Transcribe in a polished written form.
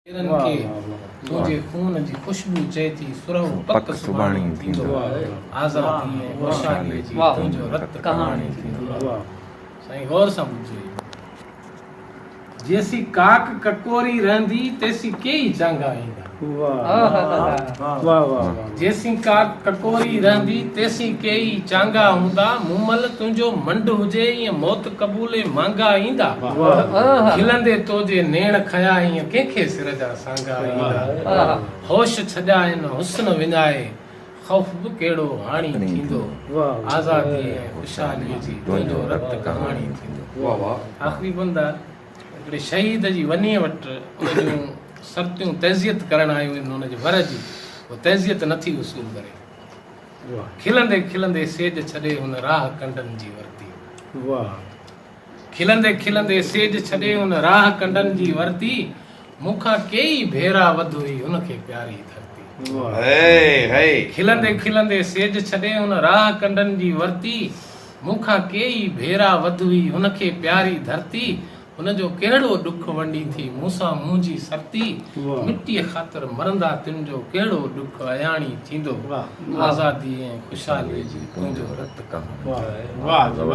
پيرن کي تنهنجي خون جي خوشبو چئي ٿي سرهو پڪ سڀاڻي ٿيندو آزادي ۽ خوشحالي جي تنهنجو رت ڪهاڻي ٿيندو. سائين غور سان ٻڌجو هي جيسين ڪاڪ ڪڪوري رهندي تيسين ڪيئي چانگا ايندا. جيسين ڪاڪ ڪڪوري رهندي تيسين ڪيئي چانگا هوندا مومل تنهنجو منڊ هجي ايئن موت قبولي مانگا ايندا کلندي تو جي نيڻ کنيا ايئن ڪنهن کي سر جا سانگا ايندا هوش ڇڏيا هن حسن وڃائي خوف به ڪهڙو هاڻي ٿيندو آزادي ۽ خوشحالي جي تنهنجو رت ڪهاڻي ٿيندو آخري بند آ هڪڙي شهيد جي ونيء وٽ ان جون سرتيون تعزيت ڪرڻ آيون آهن ان جي ور جي هوء تعزيت نٿي وصول ڪري. کلندي کلندي سيج ڇڏي هن راهه ڪنڊن جي ورتي. کلندي کلندي سيج ڇڏي هن راهه ڪنڊن جي ورتي. مون کان ڪيئي ڀيرا وڌ هئي هن کي پياري ڌرتي. کلندي کلندي سيج ڇڏي هن راهه ڪنڊن جي ورتي. مون کان ڪيئي ڀيرا وڌ هئي هن کي پياري ڌرتي، هن جو ڪهڙو ڏک ونڊي ٿي مون سان منهنجي سرتي، مٽيء خاطر مرندا تن جو ڪهڙو ڏک اياڻي ٿيندو، آزادي ۽ خوشحاليء جي تنهنجو رت ڪهاڻي.